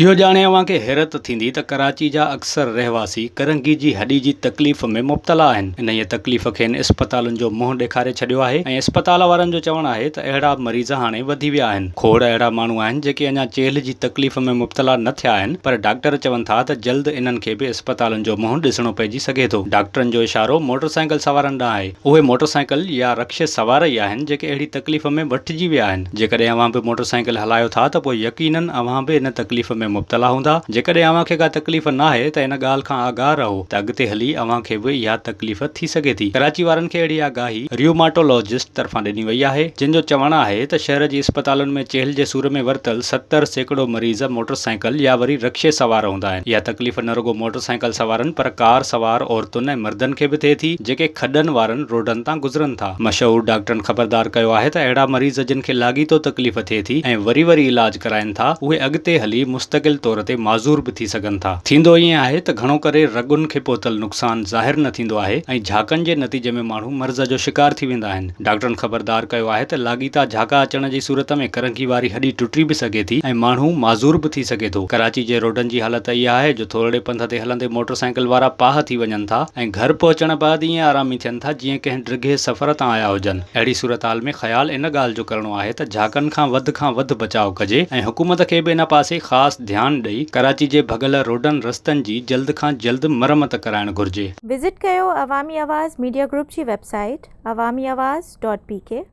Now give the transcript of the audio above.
اهو ڄاڻي اوهان کي حيرت ٿيندي ته ڪراچي جا اڪثر رهواسي ڪرنگهي جي هڏي جي تڪليف ۾ مبتلا آهن. انهيء تڪليف کين اسپتالن جو منهن ڏيکاري ڇڏيو آهي ۽ اسپتال وارن جو چوڻ آهي ته اهڙا مريض هاڻي وڌي ويا آهن. کوڙ اهڙا ماڻهو آهن جيڪي اڃا چيلهه جي تڪليف ۾ مبتلا نه ٿيا آهن پر ڊاڪٽر چون ٿا ته جلد انهن کي به اسپتالن جو منهن ڏسڻو پئجي سگهي ٿو. ڊاڪٽرن جو اشارو موٽر سائيڪل سوارن ڏانهن آهي. اهي موٽر سائيڪل يا رڪشي سوار ئي آهن جيڪي اهڙي تڪليف ۾ وٺجي ويا آهن. جيڪڏهن اوهان به موٽر سائيڪل هلايو ٿا ته پوء يقينن اوهان به ان تڪليف ۾ مبتلا هوندا. جيڪڏهن اوهان کي ڪا تڪليف ناهي ته ان ڳالهه کان آگاهه رهو ته اڳتي هلي اوهان کي به اها تڪليف ٿي سگهي ٿي. ڪراچي وارن کي اهڙي آگاهي ريوماٽولاجسٽ طرفان ڏني وئي آهي جن جو چوڻ آهي ته شهر جي اسپتالن ۾ چيلهه جي سور ۾ ورتل 70% مريض موٽر سائيڪل يا وري رڪشي سوار هوندا آهن. اها تڪليف نه رڳو موٽر سائيڪل سوارن پر ڪار سوار عورتن ۽ مردن کي به ٿئي ٿي جيڪي کڏن وارن روڊن تان گذرن ٿا. مشهور ڊاڪٽرن خبردار ڪيو آهي ته اهڙا مريض جن کي لاڳيتو تڪليف ٿئي ٿي ۽ وري وري علاج ڪرائين ٿا، اهي اڳتي هلي مستقل طور تي معذور به ٿي سگهن ٿا. ٿيندو ائين آهي ته گهڻو ڪري رڳن کي پهتل نقصان ظاهر نه ٿيندو آهي ۽ جهاڪن جي نتيجي ۾ ماڻهو مرض جو شڪار ٿي ويندا آهن. ڊاڪٽرن خبردار ڪيو آهي ته لاڳيتا جهاڪا اچڻ جي صورت ۾ ڪرنگهي واري هڏي ٽٽي به سگهي ٿي ۽ ماڻهو معذور به ٿي سگهي ٿو. ڪراچي جي روڊن جي حالت اها آهي جو ٿورڙي پنڌ تي هلندي موٽر سائيڪل وارا پاهه ٿي وڃن ٿا ۽ گهر پهچڻ بعد ائين آرامي ٿين ٿا جيئن ڪنهن ڊگهي سفر تان آيا هجن. اهڙي صورتحال ۾ خيال ان ڳالهه جو ڪرڻو آهي ته جهاڪن کان وڌ کان وڌ بچاء ڪجي ۽ حڪومت کي به ان پاسي خاص ڌيان ڏئي ڪراچي جي ڀڳل روڊن رستن جي جلد کان جلد مرمت ڪرائڻ گهرجي. وزٽ ڪيو عوامي آواز ميڊيا گروپ جي website Awami Awaz dot P K.